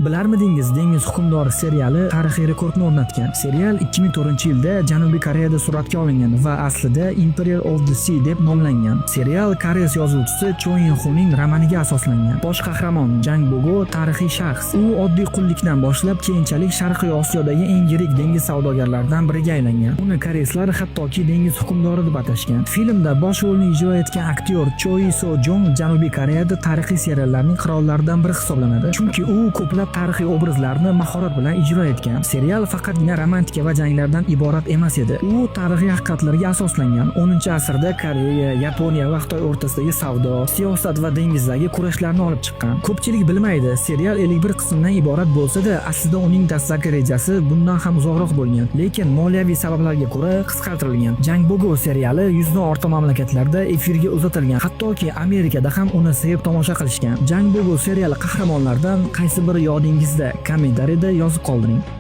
Bilarmidingiz, Dengiz hukmdori seriali tarixiy rekordni o'rnatgan. Serial 2004-yilda Janubiy Koreyada suratga olingan va aslida Imperial of the Sea deb nomlangan. Serial koreys yozuvchisi Choi In-Xuning romaniga asoslangan. Bosh qahramon Jang Bogo tarixiy shaxs. U oddiy qullikdan boshlab keyinchalik Sharqiy Osiyodagi eng yirik dengiz savdogarlaridan biriga aylangan. Uni koreyslar hattoki dengiz hukmdori deb atashgan. Filmda bosh rolni ijro etgan aktyor Choi So Jong Janubiy Koreyada tarixiy seriallarning qirollaridan biri hisoblanadi. Chunki u ko'plab tarixiy obrazlarni mahorat bilan ijro etgan. Serial faqatgina romantika va janglardan iborat emas edi. U tarixiy haqiqatlarga asoslangan. 10-asrda Koreya, Yaponiya va Xitoy o'rtasidagi savdo, siyosat va dengizdagi kurashlarni olib chiqqan. Ko'pchilik bilmaydi, serial 51 qismdan iborat bo'lsa-da, aslida uning dastlabki rejasi bundan ham uzoqroq bo'lgan. Lekin moliyaviy sabablarga ko'ra qisqartirilgan. Jang Bogo seriali 100 dan ortiq mamlakatlarda efirga uzatilgan. Hattoki Amerikada ham uni sevib tomosha qilishgan. Jang Bogo seriali qahramonlaridan qaysi biri yodingizda? Kommentariyada yozib qoldiring.